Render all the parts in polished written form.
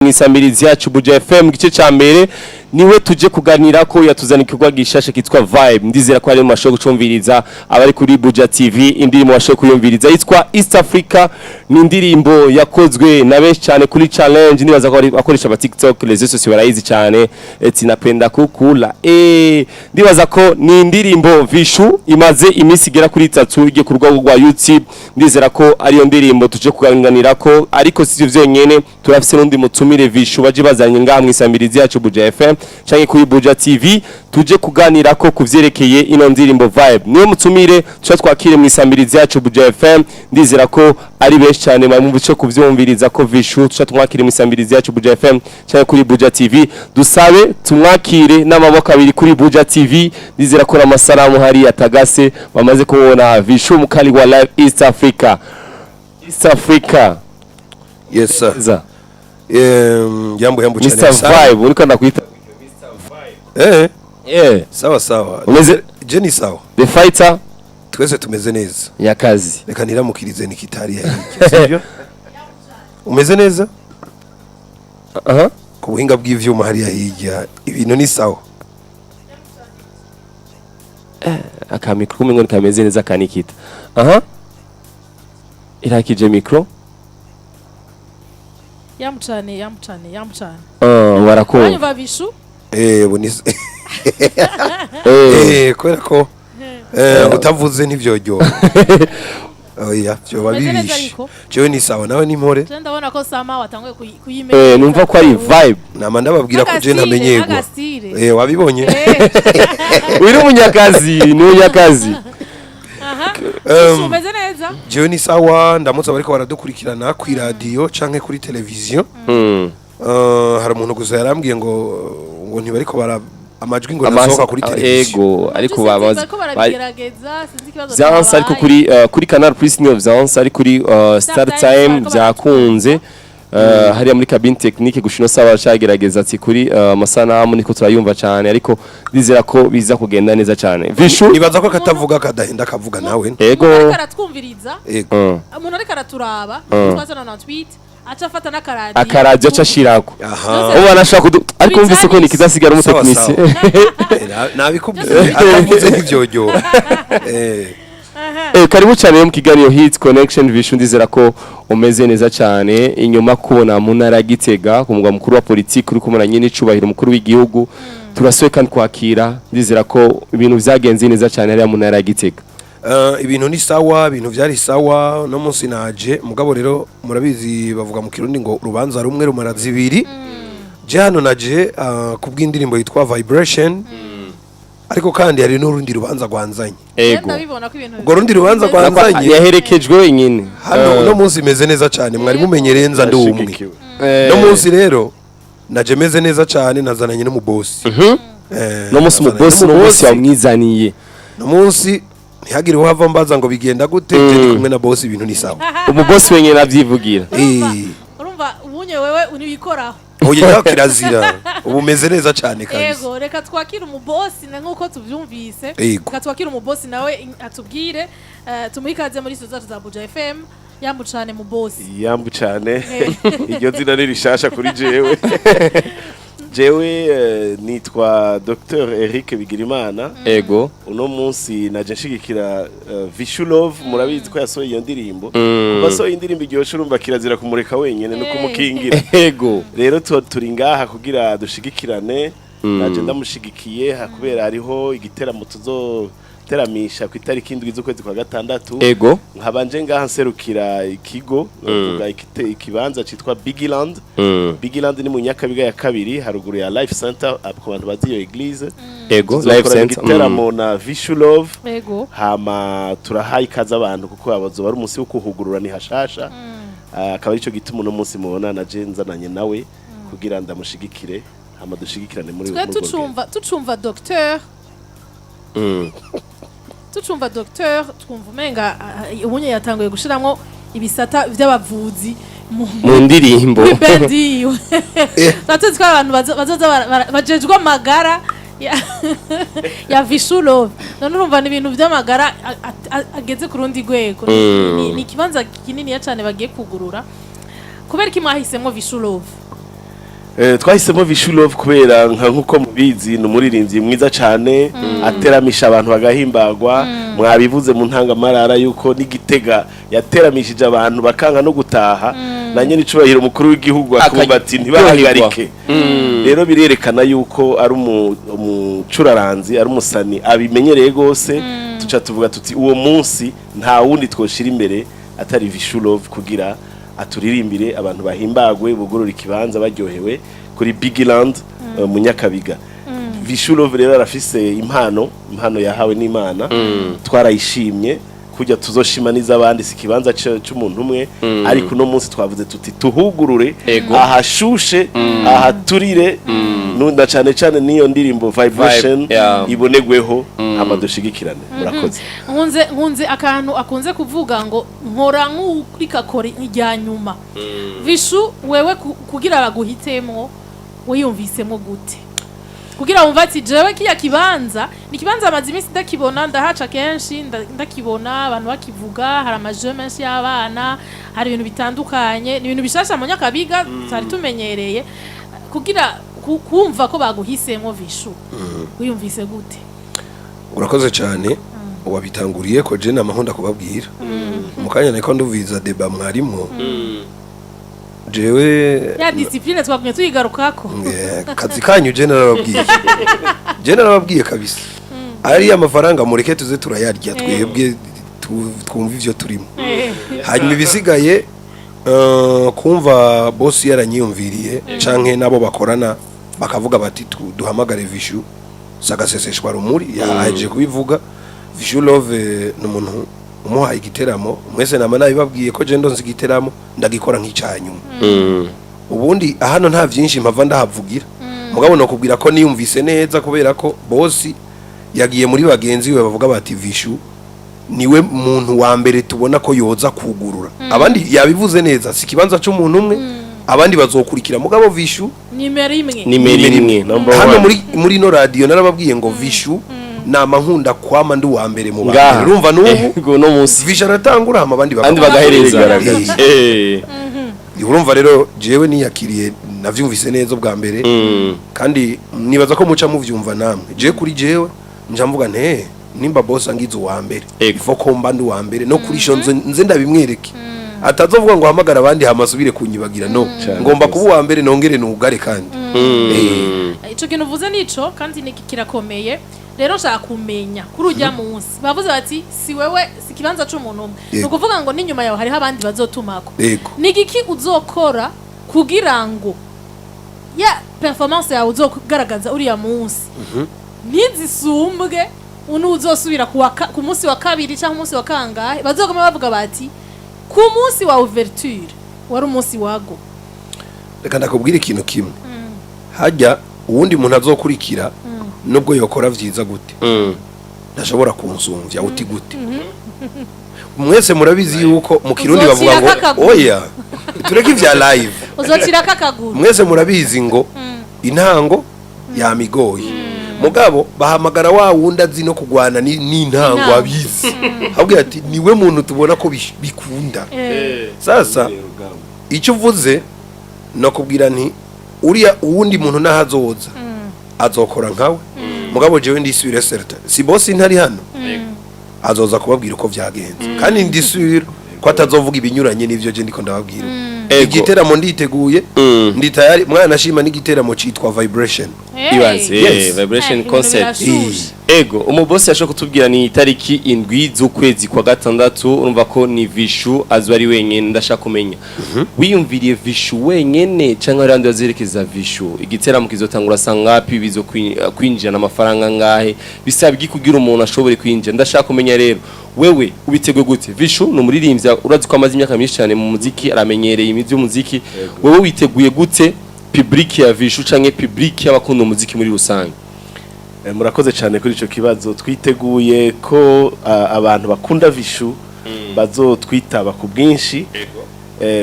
Isamirizi yacu Buja FM. Gice ca mbere niwe tuje kuganira ko yatuzana ikikorwa gishasha kitwa Vibe. Ndizera ko ari mu mashobo gucumviriza abari kuri Buja TV indirimbo bashoboye kuyumviriza yitwa East Africa. Ni indirimbo yakozwe na benshi cyane kuri challenge. Nibaza ko bakoresha aba TikTok, les réseaux sociaux barayizi cyane, eti "Napenda kukula". Ndibaza ko ni indirimbo Vishu imaze iminsi igera kuri 3 igiye ku rwego rwa YouTube. Ndizera ko ariyo ndirimbo tuje kuganira ko, ariko si byo vyonyene, turafise n'undi mutumire Vishu baje bazanye ngaha mw'isamirizi yacu Buja FM canke kuri Buja TV, tuje kuganira ko kuvyerekeye ino ndirimbo Vibe. Niyo mutumire tuca twakire mw'isamirizi yacu Buja FM. Ndizera ko ari benshi cyane mu bice kuvyumviriza ko Vishu tuca tumwakire mw'isamirizi yacu Buja FM canke kuri Buja TV. Dusabe tumwakire n'amaboko abiri kuri Buja TV. Ndizera ko n'amasanamu hari atagase bamaze kubona Vishu mukali wa live East Africa, East Africa. Yes sir. Za. Jambo jambo cyane Mr sana. Vibe, uriko ndakwita. Eh, sawa sawa. Umeze- Je ni sawa. The fighter. Twese tumeze neza. Nyakazi. Reka niramukirize nikitari hirya. Sibyo? Umeze neza? Aha. Ku buhinga bw'ivyuma hariya hirya ibintu ni sawa. Aka micro kumengo kameze neza kanikita. Aha, irakije micro. Yamucane, yamucane, yamucane. Ah, barakumva. Uranyumva Vishu? Eh, bu ni kubera ko utavuze ntivyoryoha. Oya, vyoba Umeze neza bibishe. ariko? Jewe ni sawa, nawe ni mpore. Je ndabona ko sama watanguye kuyimenya. Numva ko ari vibe. Nama ndababwira ko je ntamenyerwa. N'agastyle. Eh, wabibonye? Uri umunyakazi, ni umunyakazi. Aha. Vishu, umeze neza? Jewe ni sawa, ndamutse abariko baradukurikirana ku radio canke kuri televiziyo. Hari umuntu gusa yarambwiye ngo ntibariko bara amajwi ngo nasohoka kuri televiziyo. Ego, ariko Sinzi, babaza bariko barabigerageza, sinzi ikibazo vyanse, ariko cyabaye. kuri Canal Plus niyo vyanse, ari kuri Star Times Time bariko. vyakunze. Hariya muri cabine technique gushino sawa cagerageza ati kuri amasanamu niko turayumva cyane, ariko ndizera ko biza kugenda neza cyane, Vishu. Nibaza ko katavuga kadahenda kavuga nawe. Ego. Umuntu ariko aratwumviriza, Ego. Umuntu ariko araturaba twazana na tweet aca afata n'akaradiyo. Akaradiyo aca ashirako. Aha. Ubu anashaka kudu, ariko wumvise ko nikizasigara Sawa, umutekinisiye. Nabikubwiye, atavuze ntivyoryoha. Karibu cyane mu kiganiro Hit Connection, Vishu. Ndizera ko umeze neza cyane inyuma kubona mu ntara ya Gitega ku mugwa mukuru wa politiki uri kumwe na nyine icubahiro umukuru w'igihugu. Turasuye kandi kwakira, ndizera ko ibintu vyagenze neza cyane hariya mu ntara ya Gitega. Ibintu ni sawa, ibintu vyari sawa no munsi naje. Mugabo rero murabizi, bavuga mu Kirundi ngo urubanza rumwe rumara zibiri. Je hano naje kubw'indirimbo yitwa Vibration, ariko kandi hari n'urundi rubanza rwanzanye. Ego. Ndabibona ko ibintu Urwo rundi rubanza bimeze- rwanzanye. Yaherekejwe wenyine. Hano uno munsi meze neza cyane, mwari mumenyereye nza ndi umwe. Yashigikiwe. No munsi rero naje meze neza cyane, nazananye n'umubosi. No munsi nazananye umubosi, no munsi n'umubosi. yamwizaniye. No munsi ntihagire uhava mbaza ngo bigenda gute, je ndi kumwe na bosi, ibintu ni sawa. Umubosi wenyine avyivugira. Urumva ubunye wewe unibikoraho. Oya, kirazira, ubu meze neza cyane kabisa. Ego, reka twakire umubosi na nkuko tuvyumvise. Ego. Reka twakire umubosi nawe atubwire, tumuhe ikaze muri studio zacu za Buja FM. Yambucane mu bosi. Yambu cyane, iryo zina ni rishasha kuri jewe. Jewe nitwa Dr Eric Bigirimana. Uno munsi naje nshigikira Vishu Love. Murabizi ko yasohoye iyo ndirimbo. Kuva asohoye indirimbo iryoshe, urumva kirazira kumureka wenyene no kumukingira. Rero turi ngaha kugira dushigikirane. Naje ndamushigikiye kubera hariho igiteramo tuzoteramisha ku itariki 7 z'ukwezi kwa gatandatu. Nkaba nje ngaha nserukira ikigo, novuga ikibanza citwa Bigiland. Bigiland ni mu Nyakabiga ya kabiri, haruguru ya Life Center, ku bantu bazi iyo église. Ego, Life Tuzokorana Center. igiteramo na Vishu Love. Hama turahaye ikaze abantu kuko abazoba ari umunsi wo kuhugurura, ni hashasha. Ah, akaba aricyo gituma uno munsi mubona naje nzananye nawe kugira ndamushigikire, hama dushigikirane muri Twe muri urwo rugendo. tucumva docteur, tucumva docteur, twumva umenga ubunye yatanguye gushiramwo ibisata vy'abavuzi mu ndirimbo. Muri band yiwe. Tuzi ko abantu bazoza bajejwe amagara ya Vishu Love. None urumva ni ibintu vy'amagara ageze ku rundi rwego. Ni ikibanza kininiya cane bagiye kugurura. Kubera iki mwahisemwo Vishu Love? Twahisemo Vishu Love kubera nkuko mubizi ni umuririmbyi mwiza cyane, ateramisha abantu bagahimbagwa. Mwabivuze mu ntangamarara yuko n'Igitega yateramishije abantu bakanga no gutaha, na nyene icubahiro umukuru w'igihugu akumva ati ntibahagarike. Rero birerekana yuko ari umucuraranzi, ari umusani abimenyereye gose. Tuca tuvuga tuti uwo munsi nta wundi twoshira imbere atari Vishu Love kugira aturirimbire, abantu bahimbagwe, bugurura ikibanza baryohewe kuri Big Land mu Nyakabiga. Vishu Love rero arafise impano yahawe n'Imana, twarayishimye kujya tuzoshima n'iz'abandi. Si ikibanza c'umuntu umwe, ariko uno munsi twavuze tuti tuhugurure, ahashushe, ahaturire, na cane cane n'iyo ndirimbo Vibration Vibe, yeah. ibonegweho, hama dushigikirane. Murakoze. Nkunze akantu akunze kuvuga ngo nkora nk'urikakora irya nyuma. Vishu, wewe kugira baguhitemwo wiyumvisemo gute, kugira wumva ati jewe kiya kibanza ni kibanza amaze iminsi ndakibona, ndahaca kenshi, ndakibona abantu bakivuga, hari ama jeux menshi y'abana, hari ibintu bitandukanye, ni ibintu bishasha mu Nyakabiga tutari tumenyereye, kugira kumva ko baguhisemo, Vishu, wiyumvise gute? Urakoze cyane, wabitanguriye ko je namahunda kubabwira mu kanya niko nduviza débat mwarimo jewe. Ya discipline twagumye tuyigarukako. Kazi kanyu. Je narababwiye kabisa, ariya mafaranga mureke tuze turayarya twebwe, twumva ivyo turimo. Hanyuma ibisigaye, kumva boss yaranyiyumviriye canke nabo bakorana bakavuga bati duhamagare Vishu, sagaseseshwa rumuri yaje kubivuga. Vishu Love ni umuntu umuhaye igiteramo, mwese nama nabibabwiye ko je ndonze igiteramo ndagikora nk'icanyuma. Ubundi hano nta byinshi mpava ndahavugira, mugabo nokubwira ko niyumvise neza kubera ko boss yagiye muri bagenzi be bavuga bati Vishu niwe muntu wa mbere tubona ko yoza kugurura. Abandi yabivuze neza, si ikibanza c'umuntu umwe, abandi bazokurikira, mugabo Vishu nimero imwe. Nimero imwe. Number hano one. muri no radio narababwiye ngo Vishu nama nkunda kwama ndi uwa mbere mu Ngaha. bantu. Urumva n'ubu Ego, no munsi Vishu aratangura, hama abandi abandi bagahereza. bagahereza. Urumva rero jewe niyakiriye, navyumvise neza ubwa mbere, kandi nibaza ko muca muvyumva namwe. Je kuri jewe nja mvuga nte nimba boss angize uwa mbere, ifo ko mba ndi uwa mbere no kuri sho nze ndabimwereke, atazovuga ngo hamagara abandi hamasubire kunyibagira. No Cane ngomba rwose. kuba uwa mbere, nongere nugare kandi. Ico kintu uvuze nico kandi ni kirakomeye. Rero nshaka kumenya kuri ujya munsi bavuze bati si wewe, si ikibanza c'umuntu umwe, ni ukuvuga ngo n'inyuma yawe hariho abandi bazotumako. Ni igiki uzokora kugira ngo ya performance yawe uzogaragaza uriya munsi ntizisumbwe uno uzosubira ku munsi wa kabiri cyangwa umunsi wa kangahe, bazoguma bavuga bati ku munsi wa ouverture wari umunsi wago? Reka ndakubwira ikintu kimwe: hajya uwundi muntu azokurikira, nubwo yokora vyiza gute, ntashobora kunsumvya. Uti gute? Mwese murabizi yuko mu Kirundi bavuga ngo Uzocirako akaguru. Oya, tureke ivya live. Uzocirako akaguru. Mwese murabizi ngo intango yamigoye, mugabo bahamagara wa wundi azi no kugwana n'intango, Intango. abizi, abwira ati niwe muntu tubona ko bikunda. Sasa icyo uvuze nakubwira nti uriya uwundi muntu naho azoza azokora nkawe, mugabo jewe ndisubire certain, si boss ntari hano, azoza kubabwira uko vyagenze, kandi ndisubira ko atazovuga ibinyuranye n'ivyo je ndiko ndababwira. Igiteramo nditeguye, ndi tayari mwana ashima, n'igiteramo citwa Vibration. Hey. Ibaze. Yes. Vibration Ibintu concert. birashushe. Ego, umubosi yashobora kutubwira ni itariki 7 z'ukwezi kwa gatandatu. Urumva ko ni Vishu azwi ari wenyene. Ndashaka kumenya, wiyumviriye Vishu wenyene canke hari abandi bazerekeza Vishu? Igiteramo kizotangura sangapi? Bizo kwinjira n'amafaranga angahe? Bisaba iki kugira umuntu ashobore kwinjira? Ndashaka kumenya rero wewe ubiteguye gute. Vishu ni umuririmbyi, urazi ko amaze imyaka myinshi cyane mu muziki, aramenyereye imizi y'umuziki. Wewe witeguye gute public ya Vishu canke public y'abakunda umuziki muri rusange? Murakoze cyane kuri ico kibazo. Twiteguye ko abantu bakunda Vishu bazotwitaba ku bwinshi.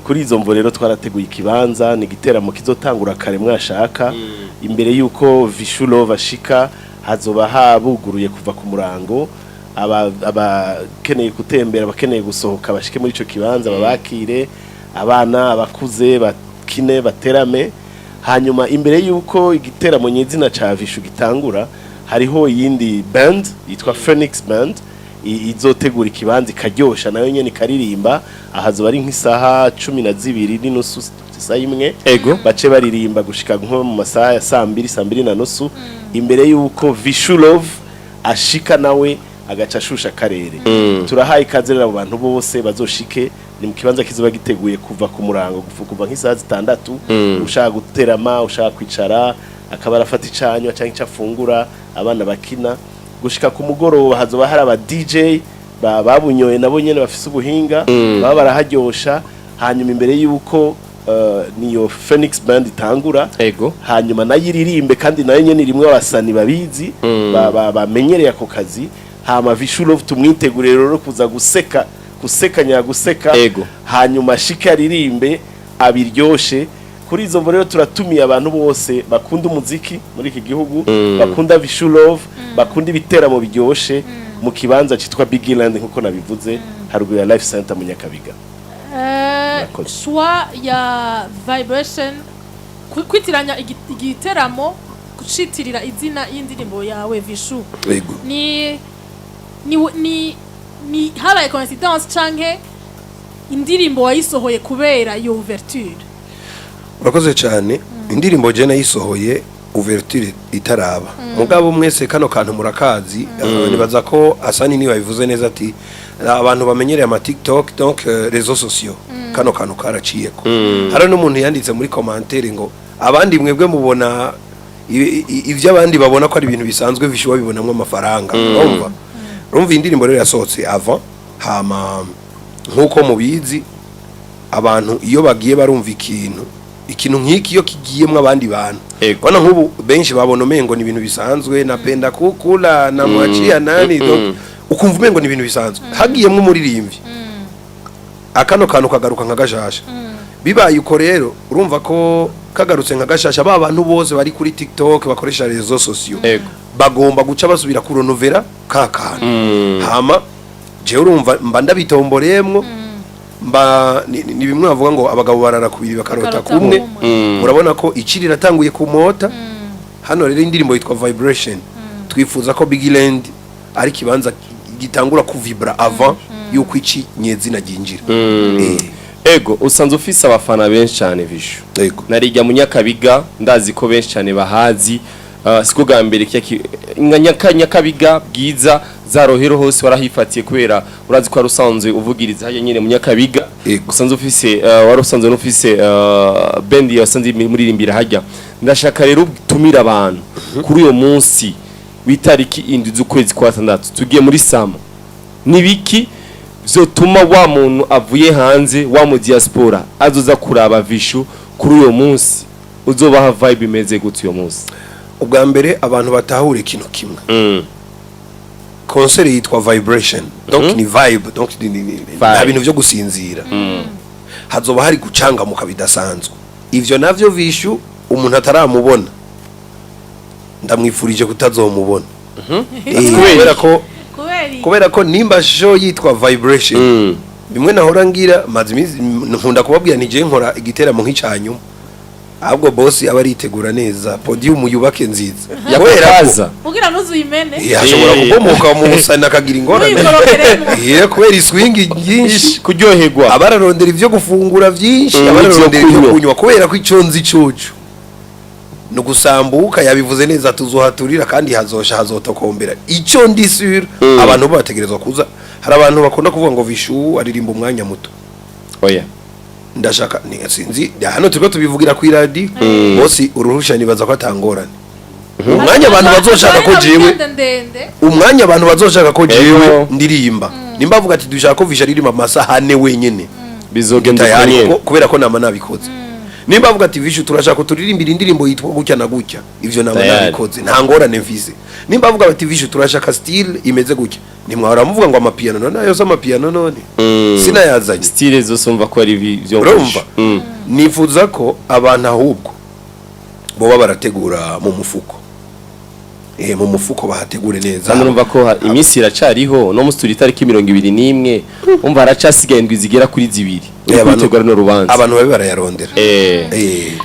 Kuri izo mvo rero twarateguye ikibanza, ni igiteramo kizotangura kare mwashaka, imbere yuko Vishu Love ashika hazoba habuguruye kuva ku murango. Abakeneye gutembera, abakeneye gusohoka bashike muri ico kibanza, babakire, abana, abakuze bakine, baterame. Hanyuma imbere y'uko igiteramo nyezina ca Vishu gitangura, hariho iyindi band yitwa Phoenix Band izotegura ikibanza, ikaryosha, nayo nyene ikaririmba. Ahazoba ari nk'isaha 12:30, isaha 1. Bace baririmba gushika nko mu masaha ya saa 2, saa 2:30, imbere y'uko Vishu Love ashika, nawe agaca ashusha akarere. Turahaye ikaze rero abo bantu bose bazoshike. Ni mu kibanza kizoba giteguye kuva ku murango, kuva nk'isaha 6. Ushaka guterama, ushaka kwicara, akaba arafata icanywa cyangwa icyo afungura, abana bakina gushika ku mugoroba. Hazoba hari aba DJ babunyoye, nabo nyene bafise ubuhinga, baba baraharyosha. Hanyuma imbere y'uko niyo Phoenix Band itangura, hanyuma nayo iririmbe, kandi nayo nyene irimwe abasani babizi, bamenyereye ako kazi. Hama Vishu Love tumwitegure rero kuza guseka, guseka nyaguseka. Hanyuma ashike aririmbe abiryoshe. Kuri izo mvo rero turatumiye abantu bose bakunda umuziki muri iki gihugu, bakunda Vishu Love, bakunda ibiteramo biryoshe, mu kibanza citwa Big Land, nkuko nabivuze, haruguru ya Life Center mu Nyakabiga. Murakoze. Choix ya Vibration, kwitiranya igiteramo, gucitirira izina y'indirimbo yawe Vishu, ni habaye coincidence canke indirimbo wayisohoye kubera iyo ouverture? Urakoze cyane. Indirimbo je nayisohoye ouverture itaraba. Mugabo mwese kano kantu murakazi. Nibaza ko Asani niba bivuze neza ati abantu bamenyereye ama TikTok, donc réseaux sociaux, kano kantu karaciyeko. Hari n'umuntu yanditse muri commentaire ngo abandi mwebwe mubona ivyo abandi babona ko ari ibintu bisanzwe, Vishu babibonamwo amafaranga. Urumva indirimbo rero yasohotse avant. Hama nkuko mubizi, abantu iyo bagiye barumva ikintu nk'iki, iyo kigiyemwo abandi bantu, bona nk'ubu benshi babona umengo ni ibintu bisanzwe, napenda kukula na mwachia nani, donc ukumva umengo ni ibintu bisanzwe. Hagiyemwo umuririmbyi, akano kantu kagaruka nka gashasha. Bibaye uko rero, urumva ko kagarutse nka gashasha, ba bantu bose bari kuri TikTok bakoresha réseaux sociaux bagomba guca basubira kuronovera ka kantu. Hama jewe urumva mba ndabitomboreyemwo, mba ni bimwe bavuga ngo abagabo barara kubiri bakarota bakarota kumwe. kumwe. Murabona ko ici riratanguye kumota hano. Rero indirimbo yitwa Vibration. Twifuza ko Big Land ari ikibanza gitangura kuvibra avant yuko ici nyezina ryinjira. Ego, usanzwe ufise abafana benshi cyane, Vishu. Yego. Narijya mu Nyakabiga, ndazi ko benshi cyane bahazi. Siko bwa mbere nka Nyakabiga, Bwiza, za Rohero, hose warahifatiye, kubera urazi ko wari usanzwe uvugiriza hajya nyine mu Nyakabiga. Yego. Usanzwe ufise wari usanzwe n'ufise band yasanzwe muririmbira hajya. Ndashaka rero utumira abantu kuri uyo munsi w'itariki 7 z'ukwezi kwa 6, tugiye muri sama. Nibiki vyotuma wa muntu avuye hanze, wa mu diaspora, azoza kuraba Vishu kuri uyo munsi? Uzobaha vibe imeze gute uyo munsi? Ubwa mbere abantu batahure ikintu kimwe: concert yitwa Vibration, donc ni vibe, donc nta bintu vyo gusinzira. Hazoba hari gucangamuka bidasanzwe. Ivyo navyo Vishu umuntu ataramubona ndamwifurije kutazomubona. Kubera ko Kubera iki? Kubera ko nimba show yitwa Vibration, bimwe nahora ngira maze iminsi nkunda kubabwira, ni je nkora igiteramo nk'icanyuma, ahubwo boss aba aritegura neza podium yubake nziza. Kubera ko Yakukaza. Kugira ntuzuyimene. Ashobora kubomoka mu musana akagira ingorane. Ntuyikorokeremo. Kubera iswingi nyinshi. Kuryoherwa. Abararondera ivyo gufungura vyinshi, abararondera n'ivyo ivyo kunywa. kunywa, kubera ko ico nzi coco ni ugusambuka. Yabivuze neza, tuzohaturira kandi hazosha, hazotokombera. Ico ndi sûr, abantu bo bategerezwa kuza. Hari abantu bakunda kuvuga ngo Vishu aririmba umwanya muto. Oya. Ndashaka ni sinzi, hano turiko tubivugira ku iradi bose, uruhusha nibaza ko atangorane. Umwanya abantu bazoshaka ko jewe Weekend ndende. Umwanya abantu bazoshaka ko jewe ndirimba, nimba avuga ati dushaka ko Vishu aririmba amasaha 4 wenyene, Bizogenda uko tayari. nyene. Kubera ko nama nabikoze. Nimba avuga ati Vishu turashaka ko turirimbira indirimbo yitwa gutya na gutya, ivyo nama Tayari. nabikoze, nta ngorane mfise. Nimba avuga bati Vishu turashaka style imeze gutya, nimwahora muvuga ngo amapiano, none ayo se amapiano none sinayazanye? Style zose umva ko ari vyo. Urumva, nifuza ko abantu ahubwo boba barategura mu mufuko, mu mufuko bahategure neza. Kandi urumva ko iminsi iracariho. No musi turi itariki 21, umva haracasigaye indwi zigera kuri 2 uri Abantu- kwitegura runo rubanza. Abantu babe barayarondera.